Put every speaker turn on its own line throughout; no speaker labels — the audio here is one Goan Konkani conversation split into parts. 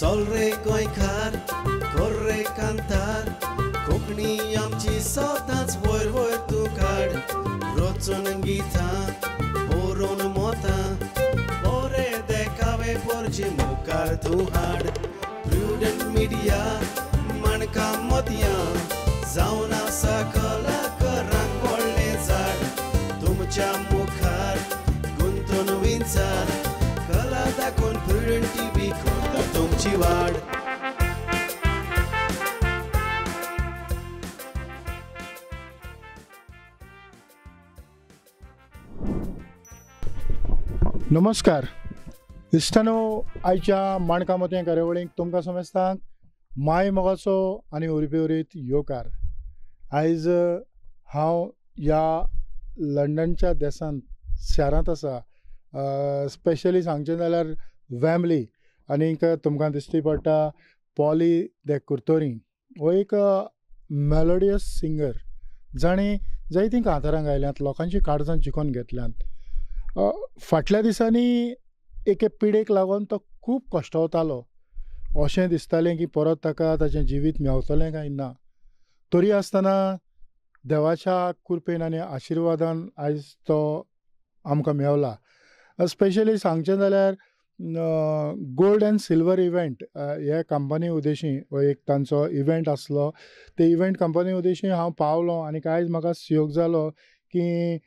चल रे गोंयकार कर रे कांतार कोंकणी आमची सदांच वयर वयर तूं काड रचून गितां बरोवन मोतां बरे देखावे पोरचे मुखार तूं हाड प्रुडंट मिडिया माणकां मोतयां जावन आसा कलाकारांक व्हडलें झाड तुमच्या मुखार गुंतून विंचार कला दाखोवन प्रुडंट टीव्ही करता तुमची वाड.
नमस्कार इश्टानो, आयच्या माणकां मोतयां कार्यावळीक तुमकां समेस्तांक माय मोगाचो आनी उर्बेवरीत येवकार. आयज हांव ह्या लंडनच्या देशांत शारांत आसा. स्पेशली सांगचें जाल्यार वॅम्बली, आनीक तुमकां दिश्टी पडटा पॉली दे कुर्तोरी हो एक मेलोडियस सिंगर जाणें जायतीं कांतारां गायल्यांत, लोकांची काळजां जिखून घेतल्यांत. फाटल्या दिसांनी एके पिडेक लागून तो खूब कश्टवतालो. अशें दिसतालें की परत ताका ताचें जिवीत मेवतलें काय ना. तरी आसतना देवाच्या कृपेन आनी आशिर्वादान आयज तो आमकां मेवला. स्पेशली सांगचें जाल्यार गोल्ड एंड सिल्वर इव्हेंट हे कंपनी उद्देशी हो एक तांचो इव्हेंट आसलो. ते इव्हेंट कंपनी उद्देशी हांव पावलो आनी आयज म्हाका सुयोग जालो की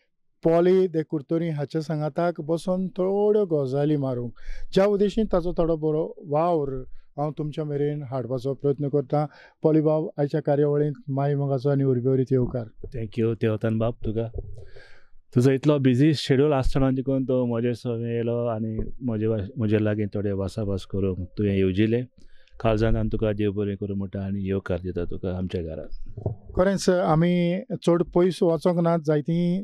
पॉली दे कुर्तोरी हाच्या सांगाताक बसून थोड्यो गजाली मारूंक, ज्या उद्देशीन ताचो थोडो बरो वावर हांव तुमच्या मेरेन हाडपाचो प्रयत्न करता. पॉली बाब, आयच्या कार्यावळींत माय मोगाचो आनी उर्बेवरीत येवकार.
Thank you देवतन बाब, तुका तुजो इतलो बिजी शेड्यूल आसतना देखून तो म्हजे सगळें येयलो आनी म्हजे लागीं थोडे वासाभास करूंक तुवें येवजिलें. काळजान आनी तुका देव बरें करूं म्हणटा आनी येवकार दिता तुका आमच्या घरांत.
खरेंच आमी चड पयस वचोंक ना, जायतीं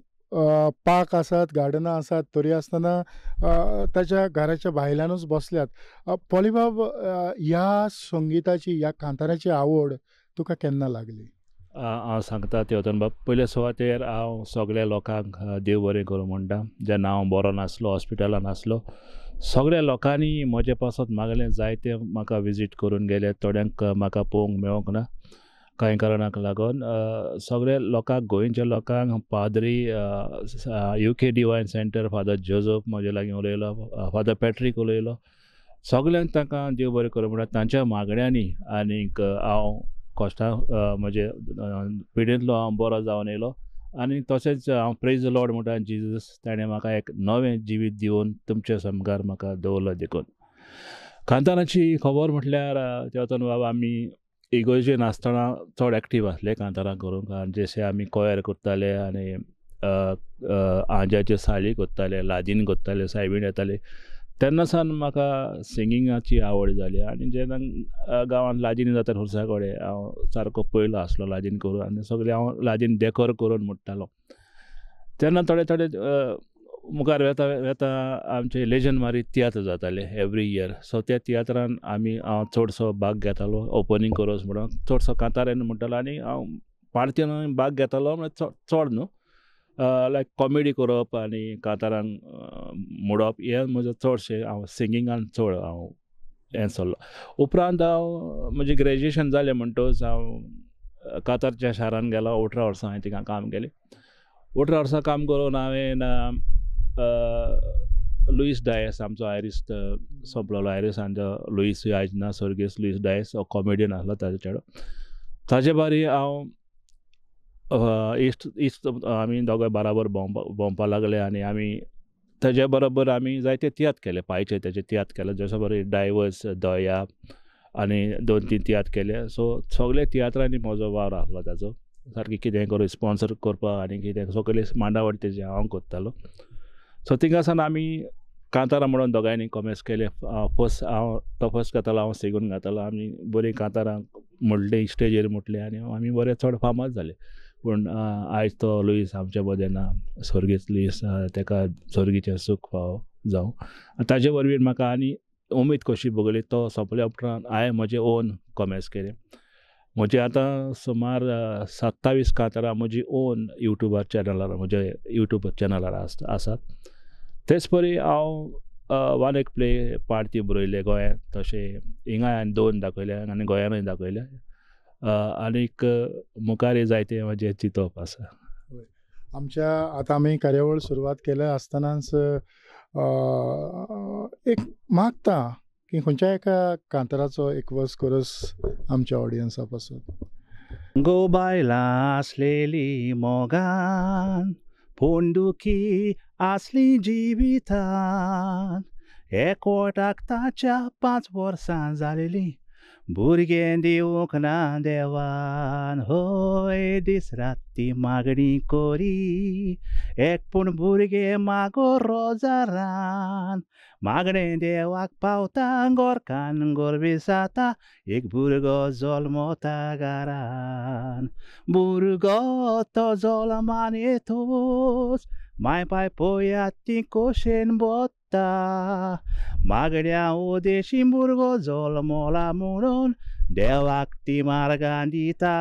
पार्क आसात, गार्डनां आसात, तरी आसतना ताच्या घराच्या भायल्यानूच बसल्यात. पॉलीबाब, ह्या संगिताची, ह्या कांताराची आवड तुका केन्ना लागली?
हांव सांगता तेवतन बाब, पयले सुवातेर हांव सगळ्या लोकांक देव बरें करूं म्हणटा. जेन्ना हांव बरो नासलो, हॉस्पिटलान आसलो, सगळ्या लोकांनी म्हजे पासत मागलें, जायते म्हाका विजीट करून गेले. थोड्यांक म्हाका पळोवंक मेळोंक ना कांय कारणाक लागून. सगळ्या लोकांक, गोंयच्या लोकांक, पाद्री UK divine centre father Joseph म्हजे लागीं उलयलो, फादर पॅट्रीक उलयलो. सगळ्यांक तांकां देव बरें करूं म्हणटा तांच्या मागण्यांनी. आनीक हांव कश्टां म्हजे पिडेंतलो हांव बरो जावन येयलो. आनी तशेंच हांव प्रेज लॉर्ड म्हणटा जिजस, ताणें म्हाका एक नवें जिवीत दिवन तुमच्या सामकार म्हाका दवरलो देखून. कांताराची खबर म्हटल्यार तेवतन बाबा, आमी इगोर्जेन आसतना चड एक्टीव आसले कांतारां करूंक. आनी जशें आमी कोयर करताले आनी आंज्याच्यो साली करताले, लादीन करताले, सायबीण येताले, तेन्ना सावन म्हाका सिंगिंगाची आवड जाली. आनी जेन्ना गांवांत लादीन जाता खुर्सा कडेन हांव सारको पयलो आसलो लादीन करून, आनी सगळें हांव लादीन डेकोर करून म्हणटालो. तेन्ना थोडे थोडे मुखार वेता वेता आमचे लेजन मारी तियात्र जाताले एवरी इयर. सो त्या तियात्रान आमी हांव चडसो भाग घेतालो, ओपनींग करोस म्हणून चडसो कांतारान म्हणटालो. आनी हांव पार्टीन भाग घेतालो, म्हळ्यार चड न्हू, लायक कॉमेडी करप आनी कांतारांक म्हणप हें म्हजो चडशें. हांव सिंगिंगान चड हांव हें चल्लो. उपरांत हांव म्हजें ग्रेज्युएशन जालें म्हणटकच हांव कातारच्या शारान गेलो. 18 वर्सां हांवें थिंगा काम केलें. 18 वर्सां काम करून हांवें लुईस डायस, आमचो आयरिस्ट सोंपलेलो आयरिस, आमचो लुईस आयज ना, स्वर्गीस लुईस डायस हो कॉमेडियन आसलो ताजो चेडो. ताजे बारी हांव इश्ट इश्ट आमी दोगांय बाराबर भोंवपा लागले. आनी आमी ताजे बरोबर आमी जायते तियात्र केले, पायचे ताजे तियात्र केले, जसो बरे डायवर्स, दया आनी 2-3 तियात्र केले. सो सगळे तियात्रांनी म्हजो वावर आसलो ताजो, सारकें कितें करूं स्पॉन्सर करपाक आनी कितें सगळें मांडावळ तेजें हांव करतालो. सो थिंगासान आमी कांतारां म्हणून दोगांयनी कॉमेस केले. फर्स्ट हांव तो फर्स्ट गातालो, हांव सेगून गातालो. आमी बरीं कांतारां म्हणलीं, स्टेजीर म्हटलें आनी आमी बरें चड फामाद जाले. पूण आयज तो लुईस आमच्या मदें ना, स्वर्गीस लुईस, ताका स्वर्गीचें सूख फावो जावं. ताजे वरवीं म्हाका आनी उमेद कशी भोगली. तो सोंपल्या उपरांत हांवें म्हजें ओन कॉमेस केलें. म्हजें आतां सुमार 27 कांतारां म्हजी ओन यूट्यूबार चॅनलार, म्हज्या यूट्यूब चॅनलार आसात. तेच परी हांव वन एक प्ले पार्टी बरयले गोंयांत, तशें हिंगाय हांवें 2 दाखयले आनी गोंयानूय दाखयले. आनीक मुखार जायते म्हाजें चिंतप आसा.
आमच्या आतां आमी कार्यावळ सुरवात केल्या आसतनाच एक मागता की खंयच्या एका कांताराचो एक वर्स कोरस आमच्या ऑडियन्सा पासून.
गो बायलां आसलेली मोगान, पूण दुखी आसली जिवितान, एकवटाक ताच्या 5 वर्सां जालेलीं, भुरगें दिवंक ना देवान. हय दीस रात ती मागणी करी, एक पूण भुरगें मागो रोजारान, मागणें देवाक पावता, गोरकान गोरवी जाता, एक भुरगो जल्मता घरान. भुरगो तो जल्मान येतूच, माय पाय पळयात ती कोशेन बोत्ता, मागण्या उदेशी भुरगो जल्मला म्हणून देवाक ती मार्गां दिता.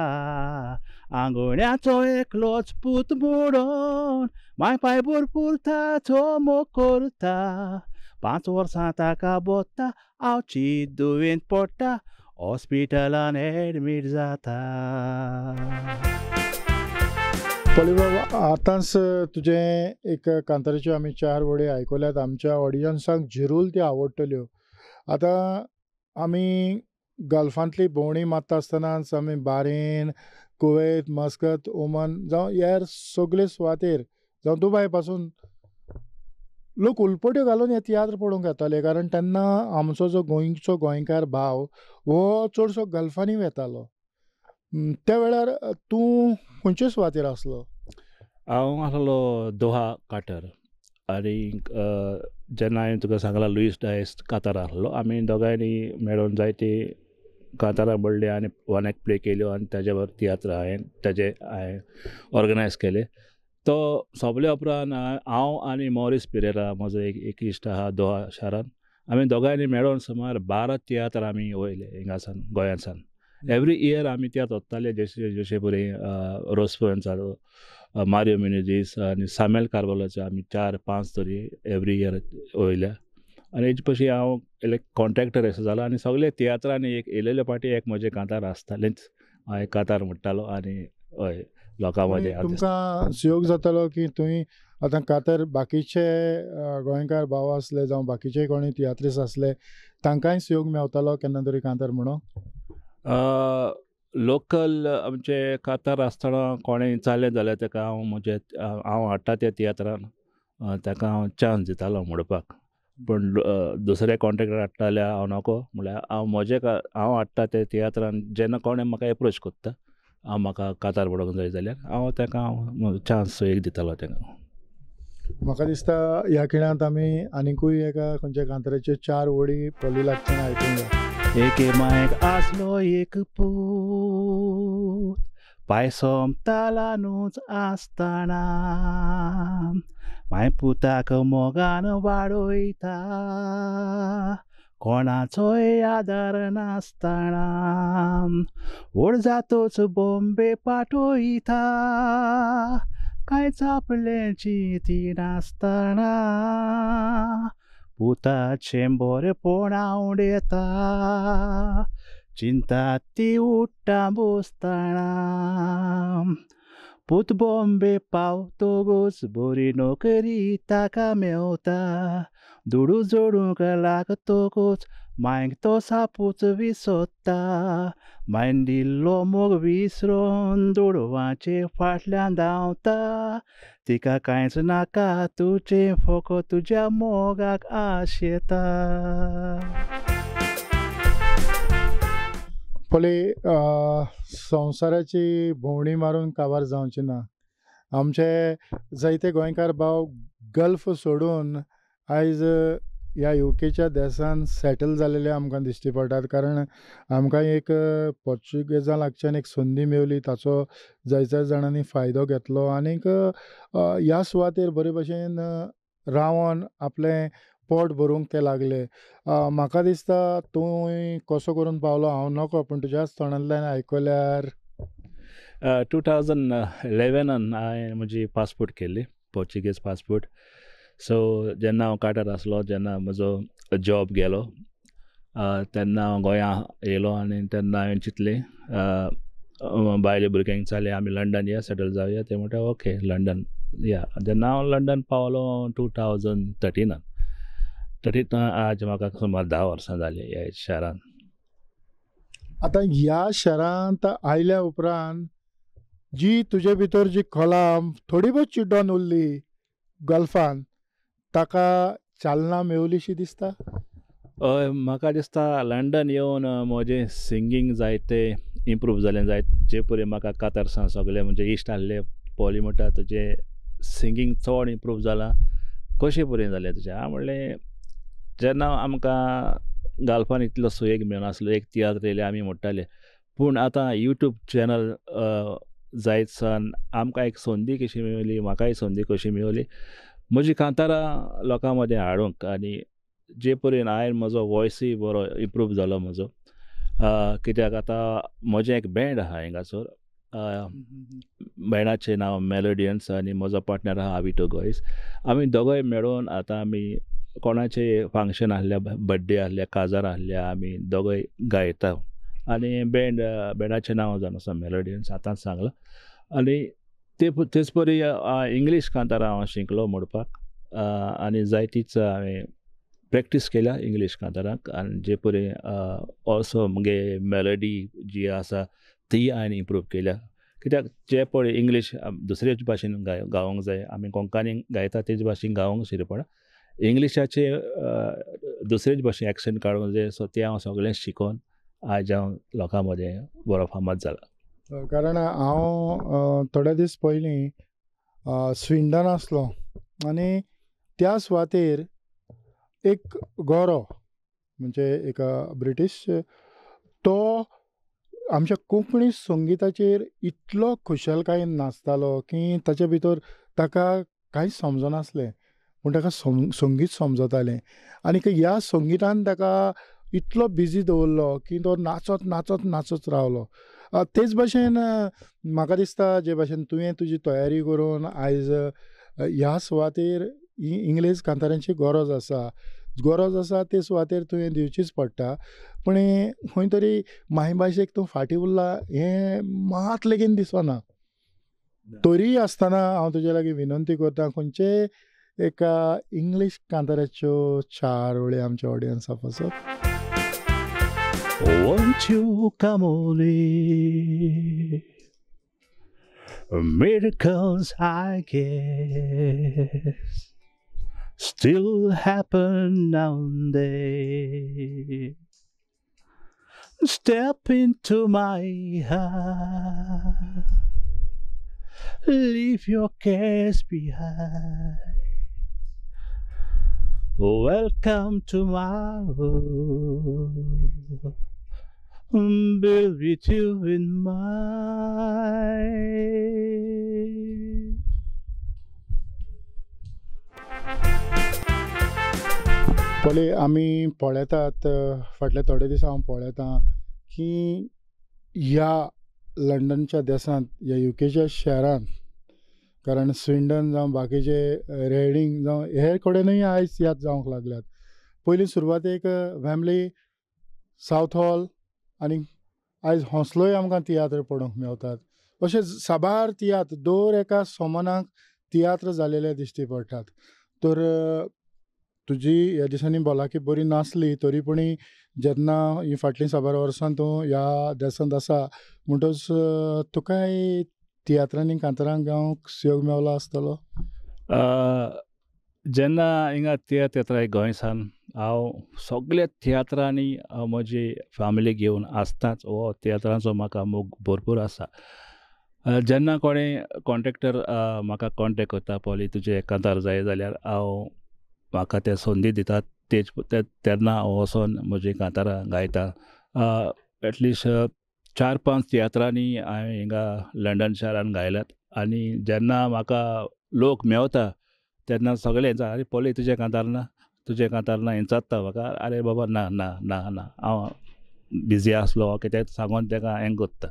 आंगोण्याचो एकलोच पूत म्हणून माय पाय भरपूर ताचो मोग करता, 5 वर्सां ताका बोत्ता, आवची दुयेंत पडटा, हॉस्पिटलान एडमीट जाता.
पळय बाबा, आतांच तुजें एक कांताराच्यो आमी 4 वळी आयकल्यात, आमच्या ऑडियन्साक जरूर त्यो आवडटल्यो. आतां आमी गल्फांतली भोंवडी मारता आसतनाच आमी बारेन, कुवेत, मस्कत, ओमन जावं हेर सगळे सुवातेर जावं दुबाय पासून लोक उलपट्यो घालून हे तियात्र पळोवंक येताले, कारण तेन्ना आमचो जो गोंयचो गोंयकार भाव हो चडसो गल्फांनी वेतालो. त्या वेळार तूं खंयचे सुवातेर आसलो?
हांव आसलो दोहा, काटर. आनी जेन्ना हांवें तुका सांगलां लुईस डायस कातार आसलो, आमी दोगांयनी मेळोन जायते कातारां म्हणली आनी वन एक प्ले केल्यो आनी ताजे बरोबर तियात्र हांवें ताजे हांवें ऑर्गनायज केले. तो सोंपल्या उपरांत हांव आनी मॉरीस पिरेरा म्हजो एक इश्ट आहा दोहा शारान, आमी दोगांयनी मेळोन सुमार 12 तियात्र आमी वयले हिंगासान गोंयांसान. एवरी इयर आमी तियात्र वताले, जशे जशे परी रोजफन्साचो, मारियो मिनेजीस आनी सामेल कार्वालोचो आमी 4-5 तरी एवरी इयर वयल्या. आनी हेजे पशी हांव लायक कॉन्ट्रॅक्टर असो जालो आनी सगळे तियात्रांनी एक येयलेले फावटी एक म्हजें कांतार आसतालेंच, हांव एक कांतार म्हणटालो आनी हय लोकां मदीं.
तुमकां सुयोग जातालो की तुवें आतां कांतार बाकीचे गोंयकार भाव आसले जावं बाकीचे कोणी तियात्रीस आसले तांकांय सुयोग मेवतालो केन्ना तरी कांतार म्हणून?
लोकल आमचे कांतार आसतना कोणें विचारलें जाल्यार ताका हांव म्हजें हांव हाडटा त्या तियात्रान ताका हांव चान्स दितालो म्हणपाक. पूण दुसरे कॉन्ट्रेक्टर हाडटा जाल्यार हांव नको, म्हणल्यार हांव म्हजें हांव हाडटा त्या तियात्रान जेन्ना कोणें म्हाका एप्रोच कोत्ता हांव म्हाका कांतार पडोवंक जाय जाल्यार हांव ताका हांव चान्स एक दितालो ताका.
म्हाका दिसता ह्या खिणांत आमी आनिकूय एका खंयच्या कांताराच्यो 4 वळी पॉली लागतना आयकूंक.
एके मायक आसलो एक पूत, पाय सोमतालानूच आसतना, माय पुताक मोगान वाडयता, कोणाचोय आदार नासतना, व्हड जातोच बॉम्बे पाठयता, कांयच आपलें चिंती नासतना, पुताचें बरेपण आवडटा, चिंता ती उठ्ठा बसतना, पूत बॉम्बे पावतकूच बरी नोकरी ताका मेवता, दुडू जोडूंक लागतकूच मायक तो सापूच विसरता, मायन दिल्लो मोग विसरून दुडवांचे फाटल्यान धांवता, तिका कांयच नाका तुजें फकत तुज्या मोगाक आशेता.
पळय, संवसाराची भोंवडी मारून काबार जावची ना. आमचे जायते गोंयकार भाव गल्फ सोडून आयज ह्या युकेच्या देशान सेटल जालेले आमकां दिश्टी पडटात, कारण आमकां एक पोर्चुगेजां लागच्यान एक संदी मेवली, ताचो जायत्या जाणांनी फायदो घेतलो आनीक ह्या सुवातेर बरे भशेन रावन आपलें पोट भरूंक ते लागले. म्हाका दिसता तूं कसो करून पावलो हांव नको, पूण तुज्याच तोंडांतल्यान आयकल्यार.
2011 हांवें म्हजी पासपोर्ट केल्ली, पोर्चुगीज पासपोर्ट. सो जेन्ना हांव काटार आसलो जेन्ना म्हजो जॉब गेलो तेन्ना हांव गोंया येयलो आनी तेन्ना हांवें चिंतलें बायले भुरग्यांक विचारलें आमी लंडन या सेटल जावया. ते म्हणटा ओके लंडन या. जेन्ना हांव लंडन पावलो 2013 तरी आज म्हाका सुमार 10 वर्सां जालीं ह्या शारांत.
आतां ह्या शारांत आयल्या उपरांत जी तुजे भितर जी कला थोडी बहुत चिड्डोन उरली गल्फान, ताका चालना मेवलीशी दिसता?
हय, म्हाका दिसता लंडन येवन म्हजें सिंगींग जायते इम्प्रूव जालें. जायत जे परी म्हाका कातारसां सगळे म्हणजे इश्ट आहले पोली म्हणटा तुजें सिंगींग चड इम्प्रूव जालां, कशें परेन जालें तुजें? हांव म्हणलें जेन्ना आमकां गाल्फान इतलो सुयेग मेळनासलो, एक तियात्र येयले आमी म्हणटाले, पूण आतां यूट्यूब चॅनल जायत सान आमकां एक संदी कशी मेवली, म्हाकाय संदी कशी मेवली म्हजी कांतारां लोकां मदें हाडूंक. आनी जे परेन हांवें म्हजो वॉयसूय बरो इम्प्रूव जालो म्हजो, कित्याक आतां म्हजें एक बँड आहा हिंगासर, बँडाचें नांव मेलोडियन्स आनी म्हजो पार्टनर आहा आविटो गोयस. आमी दोगोय मेळून आतां आमी कोणाचें फंक्शन आहल्या, बड्डे आहल्या, काजार आहल्या, आमी दोगोय गायता. आनी बँड बँडाचें नांव जावन आसा मेलोडियन्स, आतांच सांगलां. आनी तेच परी इंग्लीश कांतारां हांव शिकलो म्हणपाक आनी जायतीच हांवें प्रॅक्टीस केल्या इंग्लीश कांतारांक. आनी जे परी ऑल्सो म्हगे मेलोडी जी आसा ती हांवें इम्प्रूव केल्या, कित्याक जे पळय इंग्लीश दुसरेच भाशेन गावोंक जाय, आमी कोंकणी गायता तेच भाशेन गावोंक शिरी पडना, इंग्लिशाचे दुसरेच भाशेन एक्सेंट काडूंक जाय. सो तें हांव सगळें शिकोन आयज हांव लोकां मदें बरो फामाद जाला.
कारण हांव थोडे दीस पयलीं स्विंडन आसलो आनी त्या सुवातेर एक गोरो म्हणजे एक ब्रिटीश तो आमच्या कोंकणी संगिताचेर इतलो खुशालकायेन नाचतालो की ताचे भितर ताका कांयच समजनासलें, पूण ताका संगीत समजतालें. आनी ह्या संगितान ताका इतलो बिजी दवरलो की तो नाचत नाचत नाचत रावलो. तेच भाशेन म्हाका दिसता जे भाशेन तुवें तुजी तयारी करून आयज ह्या सुवातेर इंग्लीश कांतारांची गरज आसा, गरज आसा ते सुवातेर तुवें दिवचीच पडटा. पूण खंय तरी मायभाशेक तूं फाटीं उरला हें मात लेगीन दिसना. तरी आसतना हांव तुजे लागीं विनंती करता, खंयचे एका इंग्लीश कांताराच्यो 4 ओळी आमच्या ऑडियन्सा पासत.
Won't you come on in? Miracles, I guess, still happen now and then. Step into my heart, leave your cares behind. Welcome to my world, build with you in mind.
पळय आमी पळयतात फाटले थोडे दीस हांव पळयतां की ह्या लंडनच्या देसांत, ह्या युकेच्या शहरांत, कारण स्विंडन जावं बाकीचे रेडिंग जावं हेर कडेनूय आयज याद जावंक लागल्यात. पयलीं सुरवातेक फॅमिली सावथ हॉल आनी आयज हॉंसलोय आमकां तियात्र पळोवंक मेवतात. अशे साबार तियात्र दर एका सोमनाक तियात्र जालेले दिश्टी पडटात. तर तुजी ह्या दिसांनी भलायकी बरी नासली तरी पूण जेन्ना ही फाटलीं साबार वर्सां तूं ह्या देसांत आसा म्हणटच तुकाय तियात्रांनी कांतारांक गावंक सुयोग मेवला आसतलो.
जेन्ना हिंगा तियात्र गोंय सान हांव सगल्या तियात्रांनी म्हजी फॅमिली घेवन आसताच. हो तियात्रांचो म्हाका मोग भरपूर आसा. जेन्ना कोणें कॉन्ट्रेक्टर म्हाका कॉन्टेक्ट करता, पळय तुजें कांतार जाय जाल्यार हांव म्हाका ते संदी दितात, तेच तेन्ना हांव वचोन म्हजीं कांतारां गायता. एटलिस्ट 4-5 तियात्रांनी हांवें हिंगा लंडन शारान गायल्यात. आनी जेन्ना म्हाका लोक मेवता तेन्ना सगळे आरे पळय तुजें कांतार ना, तुजें कांतार ना विचारता म्हाका. आरे बाबा ना ना ना ना, हांव बिजी आसलो कितें सांगोन ताका हें करता.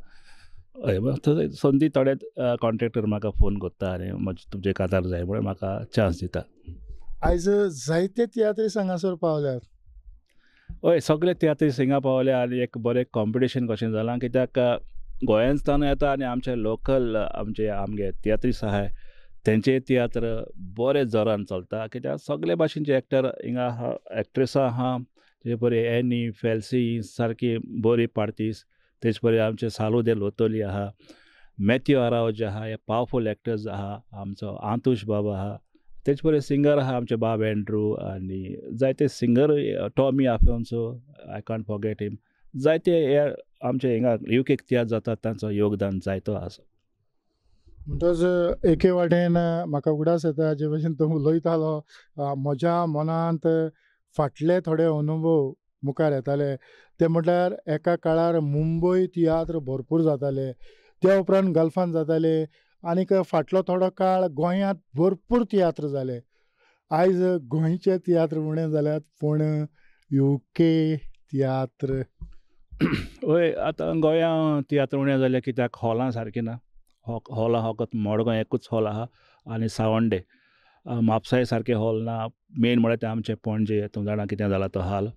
हय, संदी थोडे कॉन्ट्रेक्टर म्हाका फोन करता आनी म्हजें तुमचें कांतार जाय म्हणून म्हाका चान्स दिता.
आयज जायते तियात्रीस हांगासर पावल्यात.
हय, सगळे तियात्रीस हिंगा पावले आनी एक बरें कॉम्पिटिशन कशें जालां, कित्याक गोंयांतल्यान येता आनी आमचे लोकल आमचे आमगे तियात्रीस आहाय तेंचे तियात्र बरे जोरान चलता, कित्याक सगळे भाशेनचे एक्टर हिंगा आहा, एक्ट्रेसां आहा, ते परी एनी फेल्सी सारकी बरी पार्टीस, तेच परी आमचे सालू दे लोतोली आहा, मॅथ्यू आरावज आहा, हे पावरफूल एक्टर्स आहा, आमचो आंतुश बाबा आहा, तेच परी सिंगर आहा आमचे बाब एंड्रू आनी जायते singer Tommy Afonso, I can't forget him, जायते हे आमचे हिंगा युकेक तियात्र जातात तांचो योगदान जायतो आसा.
म्हणटच एके वाटेन म्हाका उगडास येता जे भशेन तूं उलयतालो, म्हज्या मनांत फाटले थोडे अनुभव मुखार येताले, ते म्हटल्यार एका काळार मुंबय तियात्र भरपूर जाताले, त्या उपरांत गल्फान जाताले, आनीक फाटलो थोडो काळ गोंयांत भरपूर तियात्र जाले. आयज गोंयचे तियात्र उणें जाल्यात पूण युके तियात्र
हय, आतां गोंया तियात्र उणें जाले कित्याक हॉलां सारकीं ना, हॉलां फकत मडगांव एकूच हॉल आहा आनी सावंडे, म्हापसाय सारकें हॉल ना. मेन म्हळ्यार तें आमचें पणजे, तूं जाणा कितें जालां तो हाल,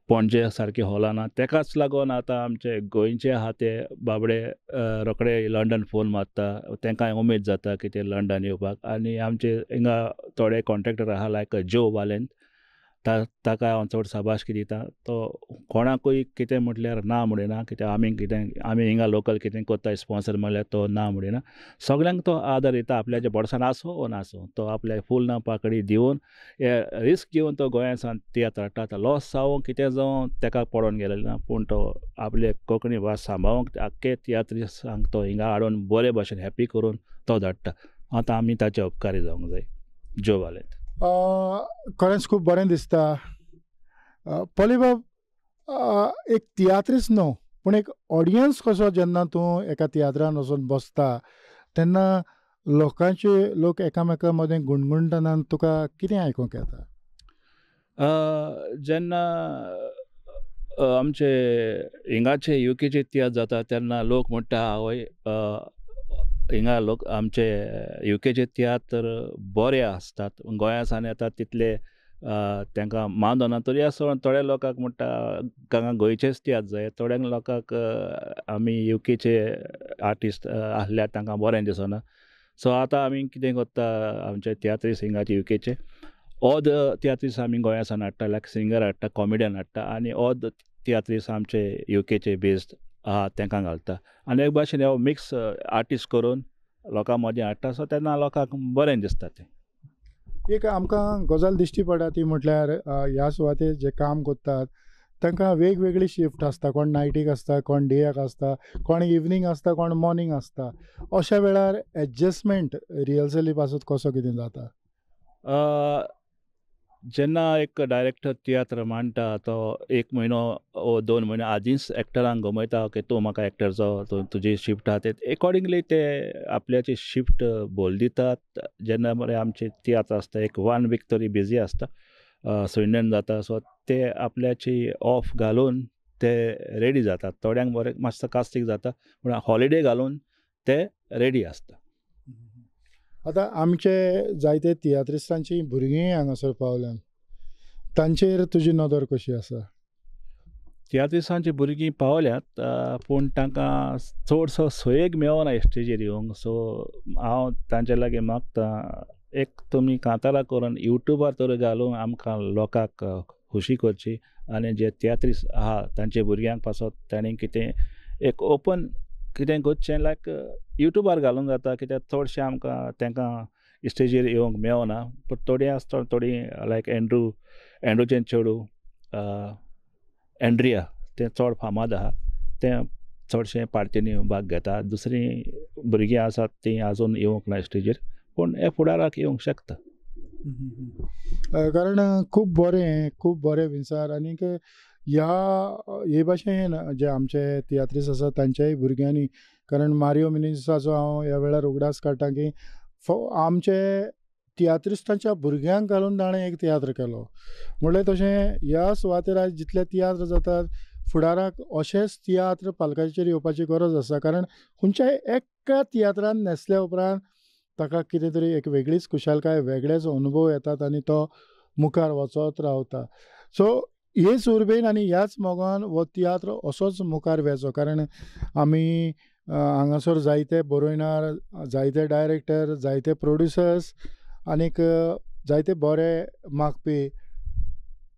पणजे सारकें हॉलां ना, तेकाच लागून आतां आमचे गोंयचे आहा ते बाबडे रोखडे लंडन फोन मारता, तेंकांय उमेद जाता की ते लंडन येवपाक. आनी आमचे हिंगा थोडे कॉन्ट्रेक्टर आहा लायक जो वालेंत, ताका हांव चड शाबासकी दिता, तो कोणाकूय कितें म्हटल्यार ना म्हणिना, कित्याक आमी कितें आमी हिंगा लोकल कितें करता स्पॉन्सर म्हणल्यार तो ना म्हणिना, सगळ्यांक तो आदार दिता, आपल्याच्या बोडसान आसूं वो नासूं तो आपल्याक फूल ना पाकडी दिवन हे रिस्क घेवन तो गोंया सावन तियात्र हाडटा. आतां लॉस जावं कितें जावं ताका पडोन गेलेलें ना, पूण तो आपले कोंकणी भास सांबाळूंक आख्खे तियात्रिस्तांक तो हिंगा हाडून बरे भशेन हॅपी करून तो धाडटा. आतां आमी ताचे उपकारी जावंक जाय. जो वालेंत.
खरेंच खूब बरें दिसता पॉलीबाब, एक तियात्रीस न्हू पूण एक ऑडियन्स कसो जेन्ना तूं एका तियात्रान वचून बसता तेन्ना लोकांचे लोक एकामेका मदें गुणगुणटना तुका कितें आयकूंक येता?
जेन्ना आमचे हिंगाचे युकेचे तियात्र जाता तेन्ना लोक म्हणटा आवय हिंगा लोक आमचे युकेचे तियात्र बरे आसतात, गोंया सावन येतात तितले तांकां मानना, तरी आसतना थोड्या लोकांक म्हणटा हांगा गोंयचेच तियात्र जाय, थोड्यांक लोकांक आमी युकेचे आर्टिस्ट आसल्यार तांकां बरें दिसना. सो आतां आमी कितें करता आमचे तियात्रीस हिंगाचे युकेचे ऑद तियात्रीस आमी गोंया सावन हाडटा, लायक सिंगर हाडटा, कॉमेडियन हाडटा, आनी ऑद तियात्रीस आमचे युकेचे बेस्ड आहा तांकां घालता, आनी एक भाशेन हो मिक्स आर्टिस्ट करून लोकां मदीं हाडटा. सो तेन्ना लोकांक बरें दिसता. तें
एक आमकां गजाल दिश्टी पडटा ती म्हटल्यार ह्या सुवातेर जे काम करतात तांकां वेगवेगळी शिफ्ट आसता, कोण नायटीक आसता, कोण डेयाक आसता, कोण इवनींग आसता, कोण मॉर्निंग आसता. अशा वेळार एडजस्टमेंट रिहर्सली पासून कसो कितें जाता?
जेन्ना एक डायरेक्टर तियात्र मांडटा तो एक म्हयनो वो 2 म्हयने आदींच एक्टरांक गमयता, ओके तूं म्हाका एक्टर जावो, तूं तुजी शिफ्ट आहा ते एकॉर्डिंगली ते आपल्याची शिफ्ट बोल दितात. जेन्ना मरे आमचे तियात्र आसता एक 1 वीक तरी बिजी आसता, स्विंडन जाता, सो ते आपल्याची ऑफ घालून ते रेडी जातात. थोड्यांक बरें मातसो कास्तीक जाता पूण हॉलिडे घालून ते रेडी आसता.
आतां आमचे जायते तियात्रिस्तांची भुरगीं हांगासर पावल्यात, तांचेर तुजी नदर कशी आसा?
तियात्रिस्तांची भुरगीं पावल्यात पूण तांकां चडसो सोयेक मेळना स्टेजीर येवंक. सो हांव तांचे लागीं मागता एक तुमी कांतारां करून युट्यूबार तर घालून आमकां लोकांक खुशी करची, आनी जे तियात्रिस्त आहा तांचे भुरग्यांक पासत तांणी कितें एक ओपन कितें करचें लायक युट्यूबार घालूंक जाता, कित्याक चडशें आमकां तांकां स्टेजीर येवंक मेळना. पूण थोडीं आसतना थोडीं लायक एंड्रू, एंड्रूचें चेडूं एंड्रिया तें चड फामाद आहा, तें चडशें पार्टींनी भाग घेता. दुसरीं भुरगीं आसात तीं आजून येवंक ना स्टेजीर, पूण हे फुडाराक येवंक शकता.
कारण खूब बरें, खूब बरें विचार. आनीक ह्या हे भाशेन जे आमचे तियात्रीस आसात तांच्याय भुरग्यांनी, कारण मारियो मिनेझीसाचो हांव ह्या वेळार उगडास काडटा की आमचे तियात्रिस्तांच्या भुरग्यांक घालून ताणें एक तियात्र केलो. म्हणल्यार तशें ह्या सुवातेर आयज जितले तियात्र जातात फुडाराक अशेच तियात्र पालकाचेर येवपाची गरज आसा. कारण खंयच्याय एका तियात्रान न्हेसल्या उपरांत ताका कितें तरी एक वेगळीच खुशालकाय, वेगळेच अनुभव येतात आनी तो मुखार वचत रावता. सो हेच उर्बेन आनी ह्याच मोगान हो तियात्र असोच मुखार वेचो, कारण आमी हांगासर जायते बरोयणार, जायते डायरेक्टर, जायते प्रोड्युसर्स आनीक जायते बरे मागपी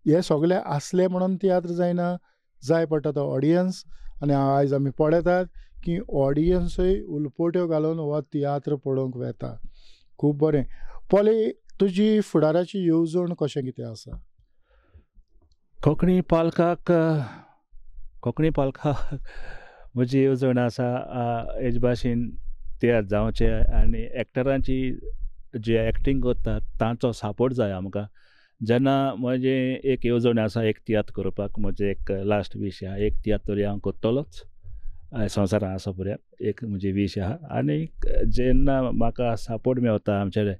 हे सगळे आसले म्हणून तियात्र जायना, जाय पडटा तो ऑडियन्स. आनी आयज आमी पळयतात की ऑडियन्सूय उलपोट्यो घालून हो तियात्र पळोवंक वेता. खूब बरें. पॉली, तुजी फुडाराची येवजण कशें कितें आसा?
कोंकणी पालकाक म्हजी येवजण आसा हेज भाशेन तियात्र जावचे आनी एक्टरांची जे एक्टींग करतात तांचो सपोर्ट जाय आमकां. जेन्ना म्हजें एक येवजण आसा एक तियात्र करपाक, म्हजें एक लास्ट वीश आहा, एक तियात्र तरी हांव करतलोच संवसारान आसा पर्यंत, एक म्हजी वीश आहा. आनी जेन्ना म्हाका सपोर्ट मेवता, आमचे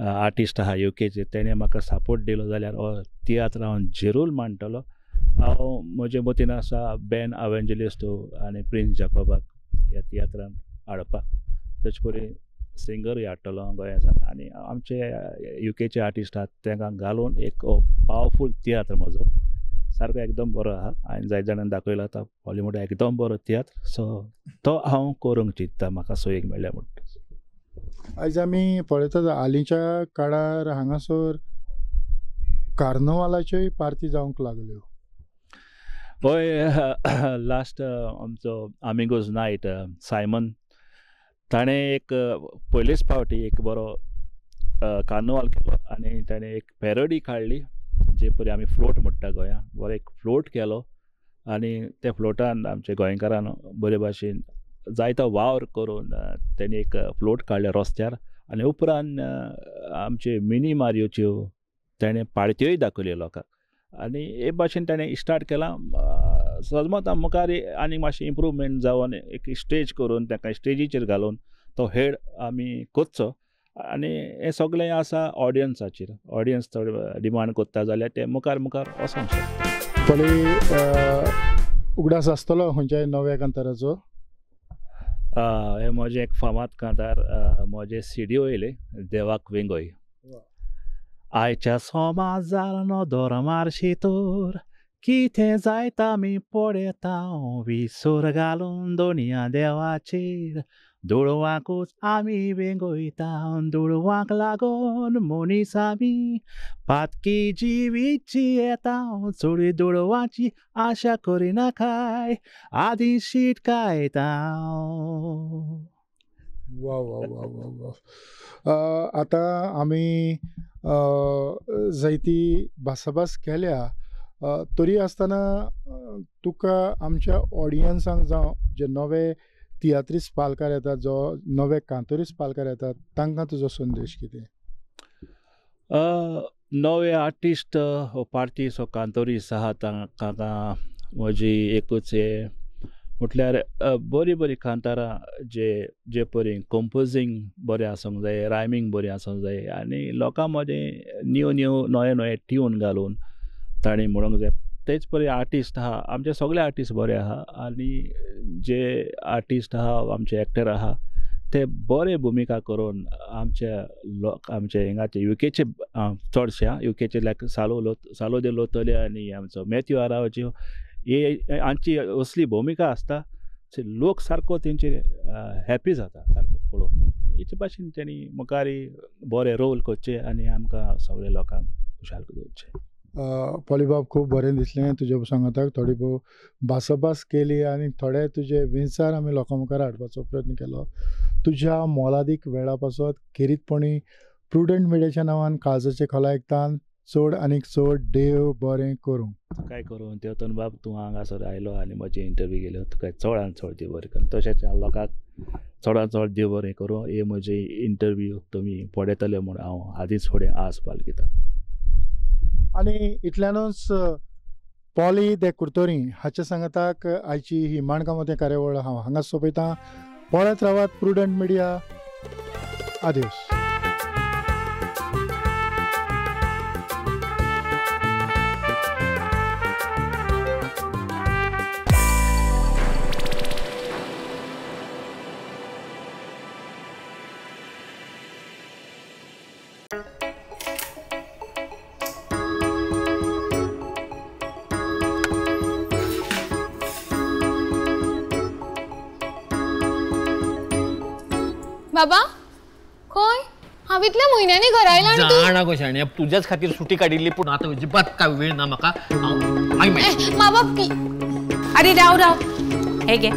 आर्टिस्ट आहा युकेचे, तेणें म्हाका सपोर्ट दिलो जाल्यार हो तियात्र हांव जरूर मांडटलो. हांव म्हजे मतीन आसा बेन अवेंजलिस्टो आनी प्रिन्स जाकोबाक ह्या तियात्रान हाडपाक, तेच परी सिंगरूय हाडटलो गोंयासान आनी आमचे युकेचे आर्टिस्ट आहात तांकां घालून एक पावरफूल तियात्र म्हजो सारको एकदम बरो आहा आनी जायते जाणांनी दाखयलो आतां हॉलिवूड एकदम बरो तियात्र, सो तो हांव करूंक चिंत्ता म्हाका सोयीक मेळ्ळ्या म्हणटा.
आयज आमी पळयतात हालींच्या काळार हांगासर कार्नवालाच्योय पार्ती जावंक लागल्यो.
हय, लास्ट आमचो आमिगोज नायट सायमन ताणें एक पयलेच फावटी एक बरो कार्नवाल केलो आनी ताणें एक पॅरडी काडली, जे परी आमी फ्लोट म्हणटा गोंया, बरो एक फ्लोट केलो आनी त्या फ्लोटान आमच्या गोंयकारान बरे भाशेन जायतो वावर करून तेणी एक फ्लोट काडले रस्त्यार. आनी उपरांत आमचे मिनी मारियोच्यो तेणें पार्ट्योय दाखयल्यो लोकांक आनी हे भाशेन ताणें स्टार्ट केलां. सजमत मुखार आनी मातशें इम्प्रूवमेंट जावन एक स्टेज करून ताका स्टेजीचेर घालून तो हेड आमी करचो. आनी हें सगळें आसा ऑडियन्साचेर, ऑडियन्स चड डिमांड करता जाल्यार ते मुखार मुखार वचोंक शकता.
पळय उगडास आसतलो खंयच्याय नव्या कांताराचो?
हें म्हजें एक फामाद कांतार, म्हजें सिडी वयलें देवाक वेंगय. आयच्या समाजार नदर मारशी तर कितें जायता मी पळयता, विसर घालून दोनया देवाचेर दुडवांकूच आमी वेंगयता, दुडवांक लागून मनीस आमी पातकी जिवीची येता, चड दुडवांची आशा करिनाकाय आदी शिटकायता.
वा वा वा वा वा. आतां आमी जायती भासाभास केल्या तरी आसतना तुका आमच्या ऑडियन्सांक जावं जे नवे तियात्रिस्त पालकार येतात, जो नवे कांतोरिस्त पालकार येतात, तांकां तुजो संदेश कितें?
नवे आर्टिस्ट हो पार्टीस हो कांतोरिस्त आहा तांकां म्हजी एकूच हें म्हटल्यार बरीं बरीं कांतारां जे जे परी कंपोजींग बरें आसूंक जाय, रायमींग बरें आसूंक जाय आनी लोकां मदें न्यू न्यू नवे नवे ट्यून घालून तांणी म्हणूंक जाय. तेच परी आर्टिस्ट आहा आमचे सगळे आर्टिस्ट बरे आहा आनी जे आर्टिस्ट आहा आमचे एक्टर आहा ते बरे भुमिका करून आमच्या लोक आमचे हिंगाचे युकेचे चडशे युकेचे लायक सालो दे लोतोले आनी आमचो मॅथ्यू आरावच्यो हे आमची असली भुमिका आसता लोक सारको तेंचे हॅपी जाता सारको पळोवन. हेचे भाशेन तेणी मुखार बरे रोल करचे आनी आमकां सगळे लोकांक खुशाल दवरचें.
पॉलीबाब, खूब बरें दिसलें तुज्या सांगाताक थोडी भोव भासाभास केली आनी थोडे तुजे विचार आमी लोकां मुखार हाडपाचो प्रयत्न केलो. तुज्या मोलादीक वेळा पासत खेरीतपणी प्रुडंट मिडियाच्या नांवान काळजाचे खोलायकतान चड आनीक चड देव बरें करूं.
काय करूं देवतन बाब, तूं हांगासर आयलो आनी म्हजी इंटरव्यू गेलो, तुका चडान चड देव बरें करूं. तशेंच लोकांक चडान चड देव बरें करूं. हे म्हजी इंटरव्यू तुमी पळयतले म्हूण हांव आदींच फुडें आस बाळगितां.
आनी इतल्यानूच पॉली दे कुर्तोरी हाच्या सांगाताक आयची ही माणकामोतें कार्यावळ हांव हांगाच सोंपयतां. पळयत रावात प्रुडंट मिडिया. आदेश.
बाबा खंय हांव इतल्या म्हयन्यांनी घरा आयला?
जाणा गो शाण्या, तुज्याच खातीर सुटी काडिल्ली, पूण आतां अजिबात काय वेळ ना म्हाका.
मा बाप.
अरे राव राव, हे घे,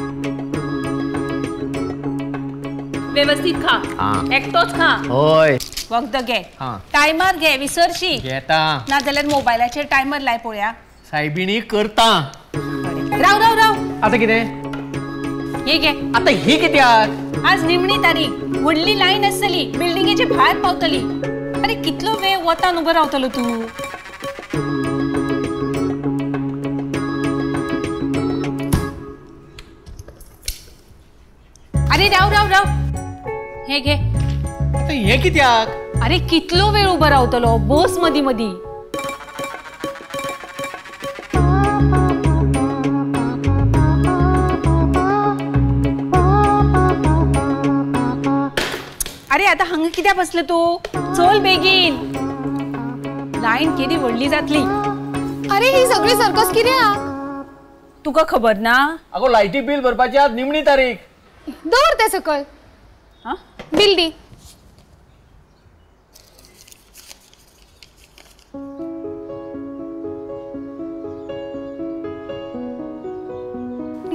व्यवस्थित खा, एकटोच खा.
हय,
वखद घे, टायमर घे, विसरशी
घेता
ना जाल्यार मोबायलाचेर टायमर लाय पळोवया.
सायबिणी करता.
राव राव राव,
आतां कितें?
हे घे.
आतां ही कित्याक?
आज निमणी तारीख, व्हडली लायन आसतली, बिल्डिंगेचे भायर पावतली. अरे कितलो वेळ वतान उबो रावतलो तूं? अरे राव राव राव, हे घे.
आतां हे कित्याक?
अरे कितलो वेळ उबो रावतलो, बस मदी मदी. अरे आता हांगा कित्याक बसलो तूं? चल बेगीन, लायन केदी व्हडली जातली.
अरे ही सगळी सर्कस कित्याक?
तुका खबर ना?
अगो लायटी बिल भरपाची आज निमणी तारीख.
दवर ते सकल, बिल दी.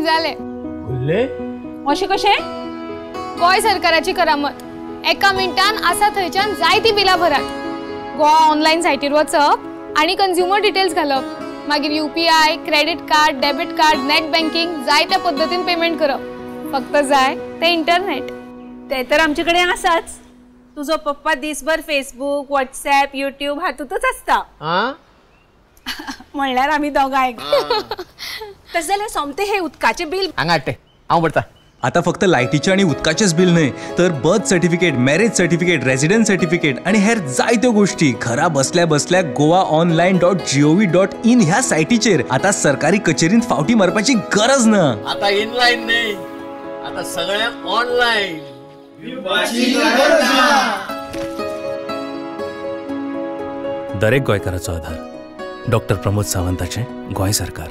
जालें.
अशें कशें?
गोंय सरकाराची करामत, एका मिनटान आसा थंयच्यान जायती बिलां भरात. गोवा ऑनलायन सायटीर वचप आनी कंझ्युमर डिटेल्स घालप, मागीर UPI, credit card, debit card, net banking, जाय त्या पद्दतीन पेमेंट करप. फक्त जाय ते इंटरनेट.
ते तर आमचे कडेन आसाच. तुजो पप्पा दिसभर फेसबूक, व्हॉट्सॅप, युट्यूब हातूंतच आसता. म्हणल्यार आमी दोगांय. तशें जाल्यार सोमतें हें उदकाचें बिल
हांगा हाडटे, हांव भरता.
आता फक्त लायटीचें आनी उदकाचेंच बिल न्हय तर birth certificate, marriage certificate, residence certificate आनी हेर जायत्यो गोष्टी घरा बसल्या बसल्या goaonline.gov.in ह्या सायटीचेर आता सरकारी कचेरींत फावटी मारपाची गरज ना.
आता इनलायन न्हय, आता सगळें ऑनलायन.
दरेक गोंयकाराचो आधार, डॉक्टर प्रमोद सावंताचें गोंय सरकार.